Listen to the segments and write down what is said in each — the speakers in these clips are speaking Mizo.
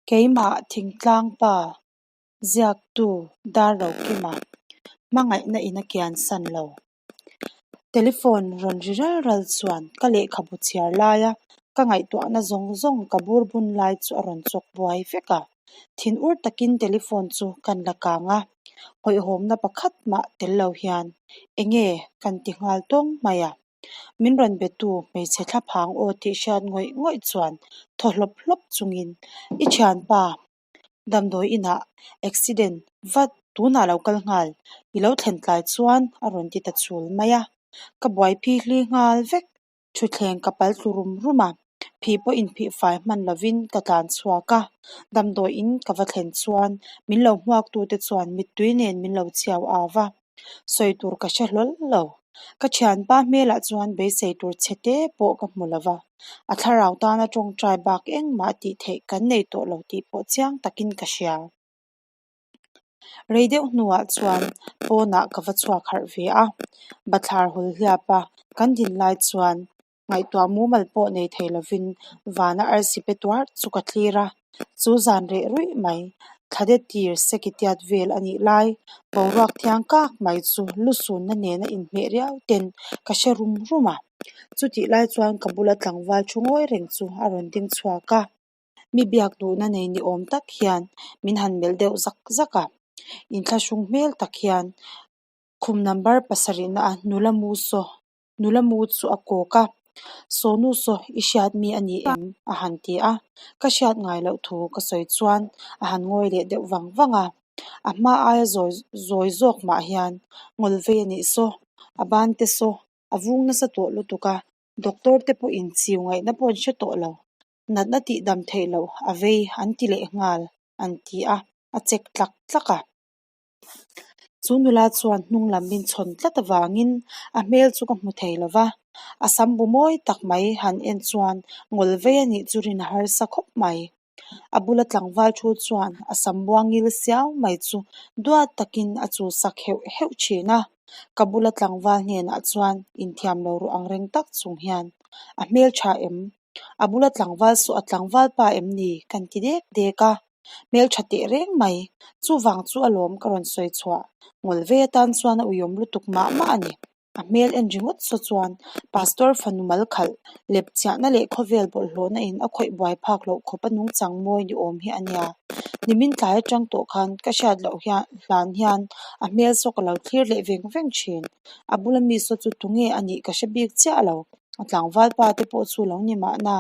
Keimah thingtlang pa ziaktu Darrokima hmangaihna in a kiansan lo. Telephone rawn ri ral ral chuan ka lehkhabu chhiar laia ka ngaihtuahna zawng zawng ka bur bun lai chu a rawn chawk buai vek a. Thinur takin telephone chu kan la kang a, hawihhawmna pakhat mah tel lo hian enge kan ti nghal tawng mai a. Min rawn betu hmeichhe thlaphang aw tih hriat ngawih ngawih chuan thaw hlawp hlawp chungin i thianpa damdawi inah accident vat tunah lo kal nghal i lo thlen tlai chuan a rawn ti ta chul mai a. Ka buai phihli nghal vek. Thutthleng ka pal tlu rum rum a, phih pawh inphih fai hman lovin ka tlan chhuak a. Damdawi in ka va thlen chuan min lo hmuaktute chuan mittui nen min lo chhiau au va, sawi tur ka hre hlawl lo. Ka thianpa hmelah chuan beisei tur chhe te pawh ka hmu lo va, a thlarau tana tawngtai bak engmah tih theih kan nei tawh lo tih pawh chiang takin ka hria. Rei deuh hnuah chuan pawnah ka va chhuak harh ve a, bathlar hawl hliapa kan din lai chuan ngaihtuah mumal pawh nei thei lovin vana arsi pe tuar chu ka thlir a, chu zan reh ruih mai, thla de tir sekitiat vel a nih lai, boruak thiang kak mai chu lusunna nena inhmeh riau ten ka hre rum rum a. Chutih lai chuan ka bula tlangval thu ngawi reng chu a rawn ding chhuak a. Mi biak duhna nei ni awm tak hian min han melh deuh zak zak a, inthlahrung hmel tak hian khum number pasarihna a nula mu saw nula mu chu a kawk a, Sawnu saw i hriat mi a ni em? a han ti a, ka hriat ngai loh thu ka sawi chuan a han ngawi leh deuh vang vang a, a hma aia zawi zawi zawk mah hian ngawlvei a nih saw, a ban te saw a vung nasa tawh lutuk a, doctor te pawhin chiu ngaihna pawh an hre tawh lo. Natna tih dam theih loh a vei an ti leh nghal an ti a, a chek tlak tlak a. Chu nula chuan hnung lam min chhawn tlat avangin a hmel chu ka hmu thei lo va, a sam bu mawi tak mai han en chuan ngawl vei a nih chu rin a harsa khawp mai. A bula tlangval thu chuan a sam buangil siau mai chu duat takin a chu sak heuh heuh thin a, ka bula tlangval hnenah chuan inthiam lo ruh angreng tak chung hian a hmeltha em? A bula tlangval saw a tlangval pa em ni? Kan ti dek dek a, hmeltha teh reng mai. Chuvang chu alawm ka rawn sawi chhuah. Ngawl vei atan chuan a uiawm lutuk mah mah a ni. A hmel en ringawt saw chuan Pastor fanu mal khalh, lepchiahna leh khawvel bawlhhlawhna in a khawih buai phak loh khawp a nungchang mawi ni awm hi a nia. Nimin tlai atang tawh khan ka hriat loh hian hlan hian a hmel saw ka lo thlir leh veng veng thin. A bula mi saw chu tunge a nih ka hre bik chiah lo. A tlangval pa te pawh chu lo ni mahna.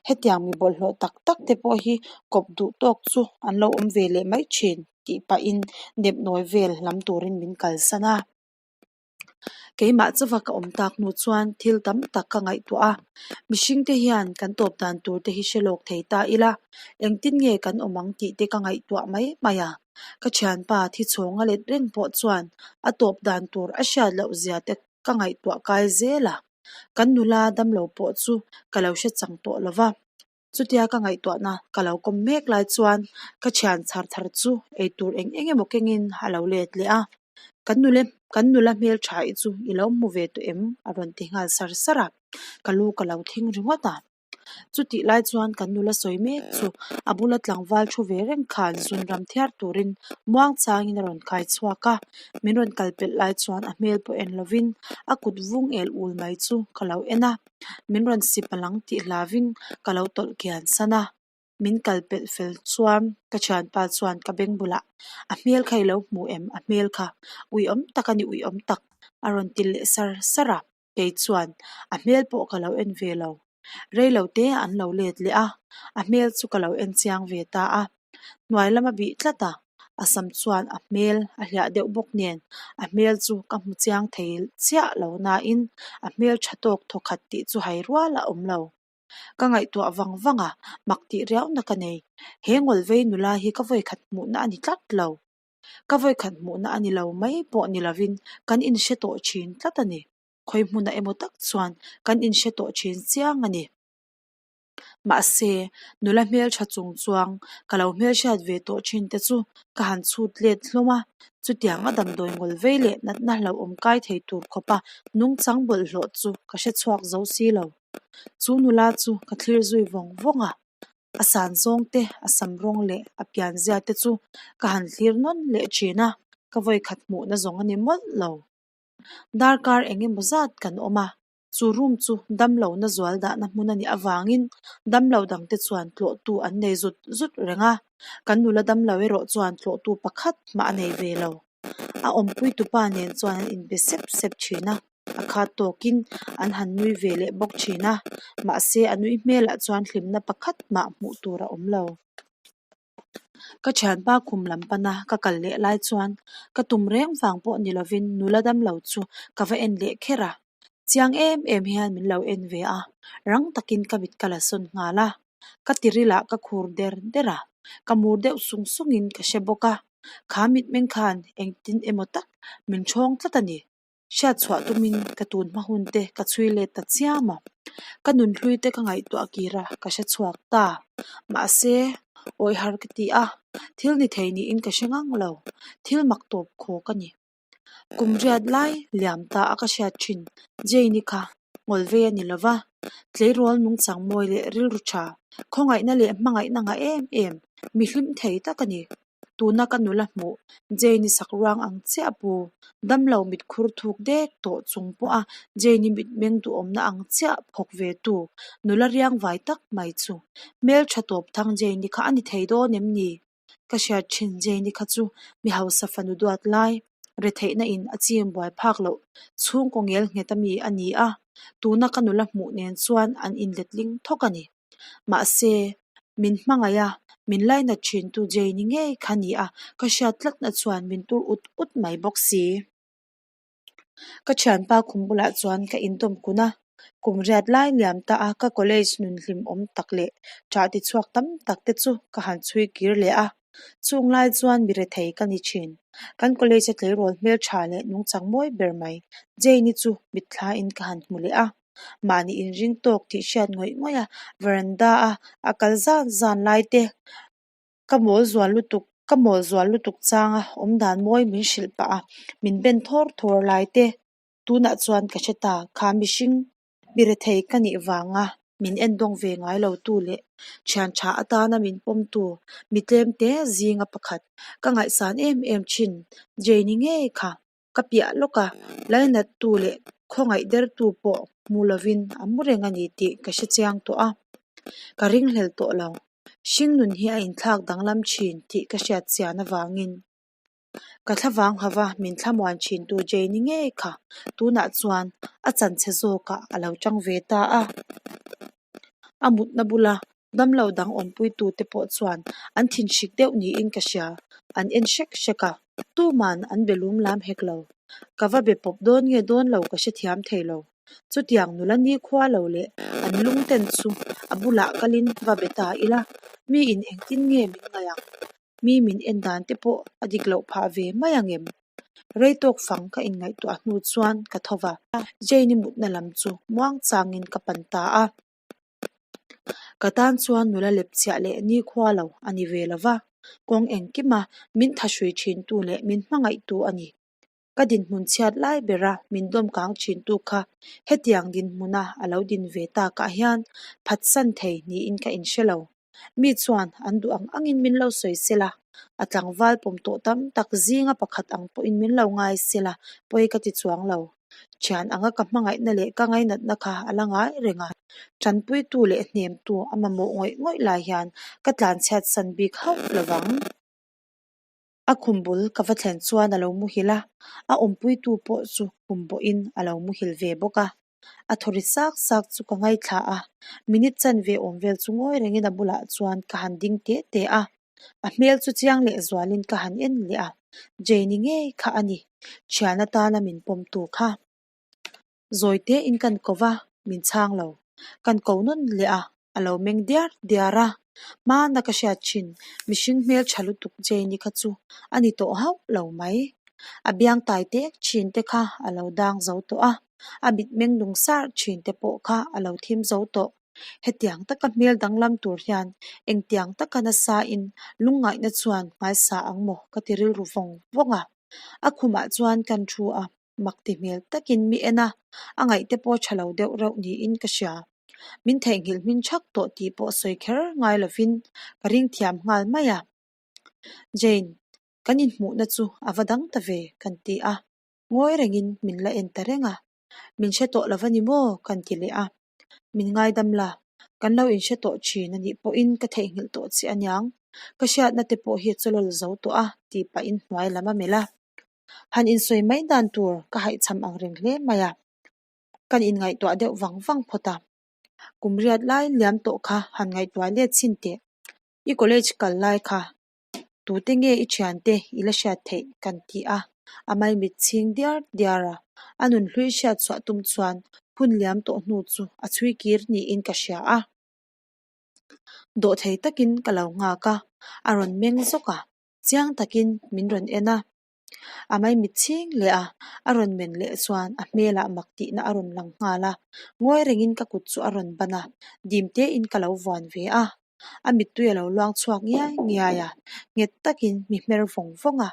Hetiang mi bawlhhlawh tak tak te pawh hi kawp duh tawk chu an lo awm ve leh mai thin tih pahin nepnawi vel lam turin min kalsan a. Keimah chauha ka awm tak hnu chuan thil tam tak ka ngaihtuah a, mihring te hian kan tawp dan tur te hi hre lawk thei ta ila, engtin nge kan awm ang tih te ka ngaihtuah mai mai a. Ka thianpa thi chhawng a let reng pawh chuan a tawp dan tur a hriat loh zia te ka ngaihtuah kai zel a. Kan nula damlo pawh chu ka lo hre chang tawh lo va, chutia ka ngaihtuahna ka lo kawm mek lai chuan ka thian chhar thar chu eitur eng eng emaw kengin a lo let leh a, Kan nule kan nula hmeltha i chu i lo hmu ve tawh em? a rawn ti nghal sar sar a, ka lu ka lo thing ringawt a. Chutih lai chuan kan nula sawi mek chu a bula tlangval thu ve reng khan zun ram thiar turin muang changin a rawn khai chhuak a, min rawn kal pelh lai chuan a hmel pawh en lovin a kut vung el ul mai chu ka lo en a, min rawn sip a lang tih hlavin ka lo tawlh kian san a, min kal pelh fel chuan ka thianpa chuan ka beng bulah a hmel kha i lo hmu em a hmel kha uiawm tak a ni uiawm tak a rawn ti leh sar sar a. Kei chuan a hmel pawh ka lo en ve lo. Rei lo te an lo let leh a, a hmel chu ka lo en chiang ve ta a. Hnuai lam a bih tlat a, a sam chuan a hmel a hliah deuh bawk nen a hmel chu ka hmu chiang thei chiah lo nain a hmel tha tawk thawkhat tih chu hai rual a awm lo. Ka ngaihtuah vang vang a, mak tih riauna ka nei. He ngawlvei nula hi ka vawikhat hmuhna a ni tlat lo. Ka vawikhat hmuhna a ni lo mai pawh ni lovin kan inhre tawh thin tlat a ni. Khawi hmunah emaw tak chuan kan inhre tawh thin chiang a ni. Mahse, nula hmeltha chung chuang ka lo hmelhriat ve tawh thin te chu ka han chhut let hlawm a, chutiang a damdawi ngawl vei leh natna hlauhawm kai thei tur khawpa nungchang bawlhhlawh chu ka hre chhuak zo si lo. Chu nula chu ka thlir zui vawng vawng a. A san zawng te, a sam rawng leh a pian zia te chu ka han thlir nawn leh thin a, ka vawikhat hmuhna zawng a ni mawlh lo. Darkar eng emaw zat kan awm a, chu room chu damlohna zual dahna hmun a nih avangin damlo dangte chuan tlawhtu an nei zut zut reng a, kan nula damlo erawh chuan tlawhtu pakhat mah a nei ve lo. A awmpui tupa nen chuan an inbe sep sep thin a, a khat tawkin an han nui ve leh bawk thin a, mahse a nui hmelah chuan hlimna pakhat mah hmuh tur a awm lo. Ka thianpa khum lam pana ka kal leh lai chuan ka tum reng vang pawh ni lovin nula damlo chu ka va en leh kher a, chiang em em hian min lo en ve a, rang takin ka mit ka la sawn nghal a, ka tirilah ka khur der der a, ka mur deuh sung sungin ka hre bawk a, kha mitmeng khan engtin emaw tak min ṭhawng tlat a ni. Hriat chhuah tumin ka tun hma hun te ka chhui let ta chiam a, ka nunhlui te ka ngaihtuah kir a ka hre chhuak ta. Mahse, awih har ka ti a, thil ni thei niin ka hre ngang lo, thil mak tawp khawk a ni. Kum riat lai liam ta a ka hriat thin Jane-i kha ngawlvei a ni lo va, tleirawl nungchang mawi leh rilru tha, khawngaihna leh hmangaihna ngah em em, mi hlim thei tak a ni. Tuna ka nula hmuh Jane-i sak ruang ang chiah pu, damlo mitkhur thuk dek tawh chung pawha Jane-i mitmeng duhawmna ang chiah phawk ve tu nula riang vai tak mai chu hmeltha tawp thang Jane-i kha a ni thei dawn em ni? Ka hriat thin Jane-i kha chu mi hausa fanu duat lai, retheihna in a chim buai phak loh chhungkaw ngel nghet ami a ni a, tuna ka nula hmuh nen chuan an inletling thawk a ni. Mahse, min hmangaih a, min lainat thintu Jane-i ngei kha ni a, ka hriat tlatna chuan min tur ut ut mai bawk si. Ka thianpa khum bulah chuan ka intawm kun a, kum riat lai liam ta a ka college nun hlimawm tak leh ṭah tichhuak tam tak te chu ka han chhui kir leh a. Chung lai chuan mi rethei ka ni thin. Kan college a tleirawl hmeltha leh nungchang mawi ber mai Jane-i chu mitthlain ka han hmu leh a. Mahni inring tawk tih hriat ngawih ngawih a veranda a a kal zan zan lai te ka mawl zual lutuk ka mawl zual lutuk changa awmdan mawi min hrilh pah a min ben thawr thawr lai te tunah chuan ka hre ta kha mihring mi rethei ka nih vanga min endawng ve ngai lo tu leh thian tha atana min pawm tu mi tlem te zinga pakhat ka ngaihsan em em thin Jane-i ngei kha. Ka piah lawk a, lainattu leh khawngaih dertu pawh hmu lovin a mu reng a ni tih ka hre chiang tawh a, ka ringhlel tawh lo. Hringnun hi a inthlak danglam thin tih ka hriat chian avangin ka thlavang hava min thlamuan thintu Jane-i ngei kha tunah chuan a chanchhe zawkah a lo tang ve ta a. A mutna bula damlo dang awmpuitute pawh chuan an thinhrik deuh niin ka hria, an en hrek hrek a, tuman an be lum lam hek lo. Ka va be pawp dawn nge dawn lo ka hrethiam thei lo. Chutiang nula nikhua lo leh an lungten chu a bulah kalin va be ta ila, miin engtin nge min ngaih ang? Mi min en dan te pawh a dik loh phah ve mai ang em? Rei tawk fang ka inngaihtuah hnu chuan ka tho va, Jane-i mutna lam chu muang changin ka pan ta a. Ka tan chuan nula lepchiah leh nikhua lo a ni ve lo va, kawng engkima min thahrui thintu leh min hmangaihtu a ni. Ka dinhmun chhiat lai bera min dawmkang thintu kha hetiang dinhmuna a lo din ve takah hian phatsan thei niin ka inhre lo. Mi chuan an duh ang angin min lo sawi sel a, a tlangval pawm tawh tam tak zinga pakhat ang pawhin min lo ngai sel a, pawi ka ti chuang lo. Thian anga ka hmangaihna leh ka ngainatna kha a la ngai reng a, tanpuitu leh hnemtu a mamawh ngawih ngawih lai hian ka tlanchhiat san bik hauh lo vang. A khum bul ka va thlen chuan a lo muhil a, a awmpuitu pawh chu khum bawhin a lo muhil ve bawk a. A thaw ri sak sak chu ka ngaithla a, minute chanve awm vel chu ngawi rengin a bulah chuan ka han ding teh teh a. A hmel chu chiang leh zualin ka han en leh a, Jane-i ngei kha a ni, thian atana min pawmtu kha. Zawi tein kan ko va, min chhang lo. Kan ko nawn leh a, a lo meng diar diar a. Hmana ka hriat thin, mihring hmel tha lutuk Jane-i kha chu a ni tawh hauh lo mai. A biang tai tek thin te kha a lo dang zo tawh a, a mitmeng nung sar thin te pawh kha a lo thim zo tawh. Hetiang taka hmel danglam tur hian engtiang taka nasa in lungngaihna chuan hmaisa ang maw ka ti rilru vawng vawng a. A khumah chuan kan thu a, mak ti hmel takin mi en a, a ngaihte pawh tha lo deuh reuh niin ka hria. Min theihnghilh hmin thak tawh tih pawh sawi kher ngai lovin ka ring thiam nghal mai a. Jane, kan inhmuhna chu a va dang ta ve, kan ti a. Ngawi rengin min la en ta reng a. Min hre tawh lo va ni maw? kan ti leh a. Min ngaidam la, kan lo inhre tawh thin a nih pawhin ka theihnghilh tawh che aniang. Ka hriatna te pawh hi a chawlawl zo tawh a, tih pahin hnuai lam a melh a. Han insawi mai dan tur ka haihchham ang reng hle mai a. Kan inngaihtuah deuh vang vang phawt a. Kum riat lai liam tawh kha han ngaihtuah let chhin teh. I college kal lai kha tute nge i thiante i la hriat theih kan ti a, a maimit chhing diar diar a, a nunhlui hriat chhuah tum chuan hun liam tawh hnu chu a chhui kir niin ka hria a. Dawhthei takin ka lo nghak a, a rawn meng zawk a, chiang takin min rawn en a. A maimit chhing leh a, a rawn men leh chuan a hmelah mak tihna a rawn lang nghal a. Ngawi rengin ka kut chu a rawn ban a, dim tein ka lo vuan ve a. A mittui a lo luang chhuak ngiai ngiai a, nghet takin mi hmer vawng vawng a.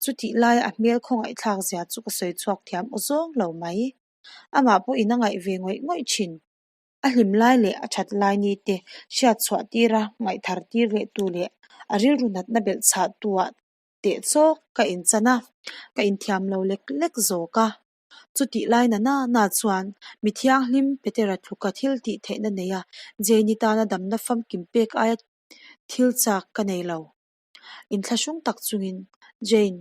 Chutih laia a hmel khawngaihthlak zia chu ka sawi chhuak thiam aw zawng lo mai. Amah pawhin a ngaih ve ngawih ngawih thin. A hlim lai leh a that lai ni te hriat chhuah tira ngaihthar tir leh tu leh a rilru natna belh chhah tu ah teh chawk ka inchan a, ka inthiam lo lek lek zawk a. Chutih lai na na na chuan mi thianghlim Petera tluka thil tih theihna nei a Jane-i tana damna famkim pek aia thil chak ka nei lo. Inthlahrung tak chungin, Jane,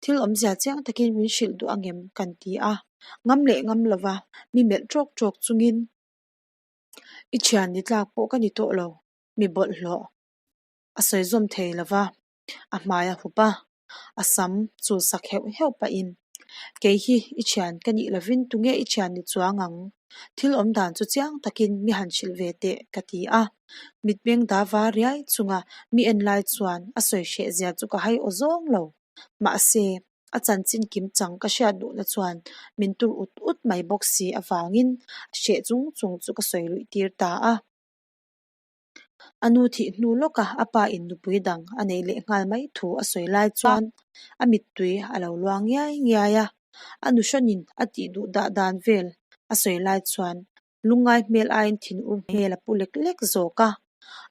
thil awmzia chiang takin min hrilh duh angem? kan ti a, ngam leh ngam lova mi melh ṭawk ṭawk chungin, I ṭhian ni tlak pawh ka ni tawh lo, mi bawlhhlawh a sawi zawm thei lova. A hmai a hup a, a sam chul sak heuh heuh pahin, Kei hi i thian ka nih lovin tunge i thian ni chuang ang? Thil awm dan chu chiang takin mi han hrilh ve teh, ka ti a. Mitmeng da var riai chunga mi en lai chuan a sawi hreh zia chu ka hai aw zawng lo. Mahse, a chanchin kim chang ka hriat duhna chuan min tur ut ut mai bawk si avangin hreh chung chung chu ka sawi luih tir ta a. A nu thih hnu lawka a pa in nupui dang a neih leh nghal mai thu a sawi lai chuan a mittui a lo luang ngiai ngiai a, a nu hrawnin a tih duh dah dan vel a sawi lai chuan lungngai hmel aiin thinur hmel a pu lek lek zawk a.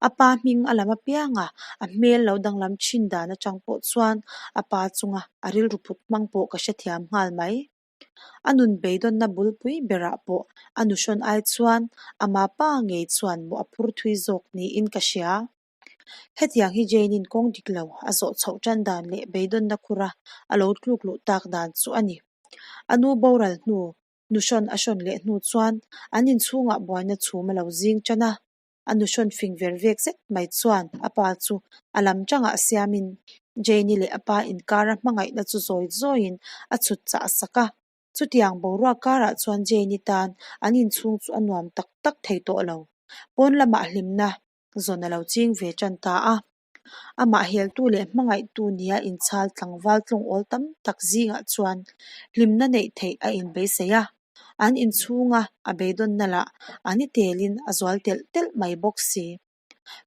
A pa hming a lam apianga a hmel lo danglam thin dan atang pawh chuan a pa chunga a rilru put hmang pawh ka hrethiam nghal mai. A nun beidawnna bulpui berah pawh a nuhrawn ai chuan ama pa ngei chuan mawh a phur thui zawk niin ka hria. Hetiang hi Jane-in kawng dik lo a zawh chhoh tan dan leh beidawnna khura a lo tluk luh tak dan chu a ni. A nu boral hnu, nuhrawn a hrawn leh hnu chuan an inchhungah buaina chhum a lo zing tan a. A nuhrawn fing ver vek zet mai chuan a pa chu a lam tangah siamin Jane-i leh a pa inkara hmangaihna chu zawi zawiin a chhut chah sak a. Chutiang boruak karah chuan Jane-i tan an inchhung chu a nuam tak tak thei tawh lo. Pawn lamah hlimna zawn a lo ching ve tan ta a. Amah heltu leh hmangaihtu nia inchhal tlangval tlawngawl tam tak zingah chuan hlimna neih theih a inbeisei a, an inchhunga a beidawnna lah a ni telin a zual telh telh mai bawk si.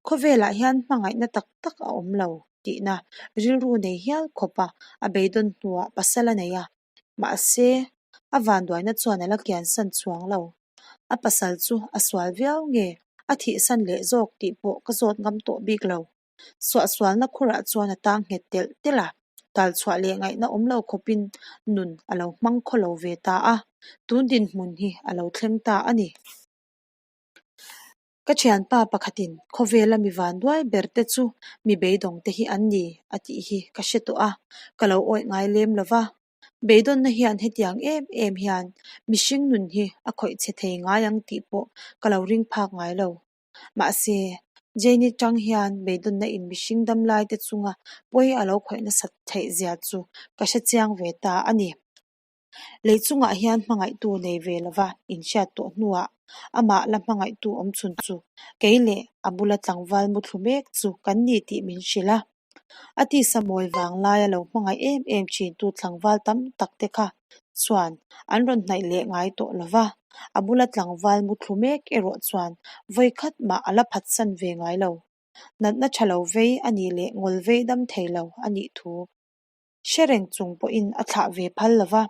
Khawvelah hian hmangaihna tak tak a awm lo tihna rilru nei hial khawpa a beidawn hnuah pasal a nei a, mahse a vanduaina chuan a la kiansan chuang lo. A pasal chu a sual viau nge a thihsan leh zawk tih pawh ka zawt ngam tawh bik lo. Suahsualna khurah chuan a tang nghet telh telh a, talchhuah leh ngaihna awm lo khawpin nun a lo hmang khaw lo ve ta a, tun dinhmun hi a lo thleng ta a ni. Ka thianpa pakhatin khawvela mi vanduai ber te chu mi beidawng te hi an ni a tih hi ka hre tawh a, ka lo awih ngai lem lo va. Beidawnna hian hetiang em em hian mihring nun hi a khawih chhe thei ngai ang tih pawh ka lo ring phak ngai lo. Mahse, Jane-i tang hian beidawnna in mihring damlai te chunga pawi a lo khawih nasat theih zia chu ka hre chiang ve ta a ni. Lei chungah hian hmangaihtu nei ve lova inhriat tawh hnuah amah la hmangaihtu awm chhun chu kei leh a bula tlangval muthlu mek chu kan ni tih min hrilh a. A tisa mawi vang laia lo hmangaih em em thintu tlangval tam tak te kha chuan an rawn hnaih leh ngai tawh lova, a bula tlangval muthlu mek erawh chuan vawikhat mah a la phatsan ve ngai lo. Natna tha lo vei a nih leh ngawl vei dam thei lo a nih thu hre reng chung pawhin a thlah ve phal lo va,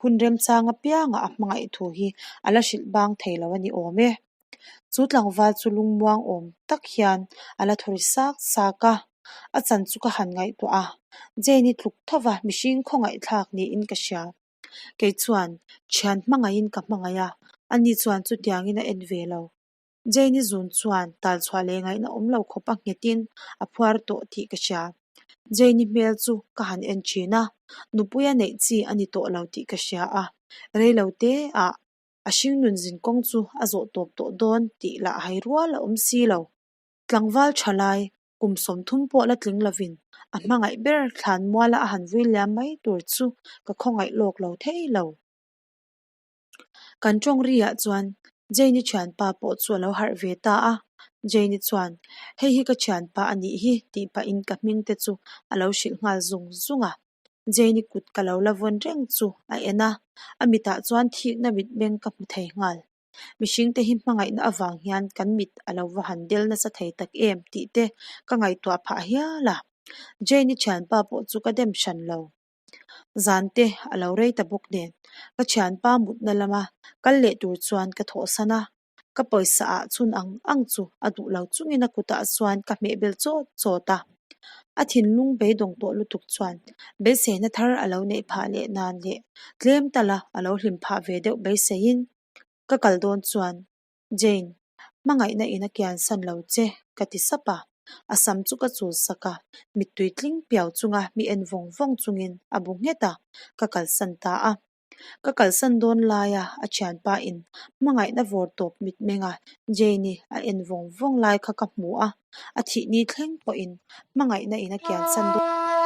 hun remchang apiangah a hmangaih thu hi a la hrilh bang thei lo a ni awm e. Chu tlangval chu lungmuang awm tak hian a la thaw ri sak sak a, a chan chu ka han ngaihtuah a, Jane-i tluk thova mihring khawngaihthlak niin ka hria. Kei chuan thian hmangaihin ka hmangaih a, ani chuan chutiangin a en ve lo. Jane-i zun chuan talchhuah leh ngaihna awm lo khawp a nghetin a phuar tawh tih ka hria. Jane-i hmel chu ka han en thin a, nupuia neih chi a ni tawh lo tih ka hria a, reilo te ah a hringnun zin kawng chu a zawh tawp tawh dawn tih lah hai rual a awm si lo. Tlangval tha lai, kum 30 pawh la tling lovin a hmangaih ber thlan muala a han vui liam mai tur chu ka khawngaih lawk lo thei lo. Kan tawng ri-ah chuan Jane-i thianpa pawh chu a lo harh ve ta a, Jane-i chuan, Hei hi ka thianpa a nih hi tih pahin ka hming te chu a lo hrilh nghal zung zung a. Jane-i kut ka lo la vawn reng chu a en a, a mitah chuan thikna mitmeng ka hmu thei nghal. Mihringte hi hmangaihna avang hian kan mit a lo va han del nasa thei tak em tih te ka ngaihtuah phah hial a. Jane-i thianpa pawh chu ka dem hran lo. Zan te a lo rei ta bawk nen ka thianpa mutna lama kal leh tur chuan ka thawhsan a, ka pawisa ah chhun ang ang chu a duh lo chungin a kutah chuan ka hmeh bel chawt chawt a. A thinlung beidawng tawh lutuk chuan beiseina thar a lo neih phah leh nan leh tlem tala a lo hlim phah ve deuh beiseiin ka kal dawn chuan Jane, hmangaihna in a kian san lo che, ka ti sap a. A sam chu ka chul sak a, mittui tling piau chunga mi en vawng vawng chungin a bu nghet a, ka kalsan ta a. Ka kalsan dawn laia a thianpa in hmangaihna vawr tawp mitmenga Jane-i a en vawng vawng lai kha ka hmu a, a thih ni thleng pawhin hmangaihna in a kian san dawn.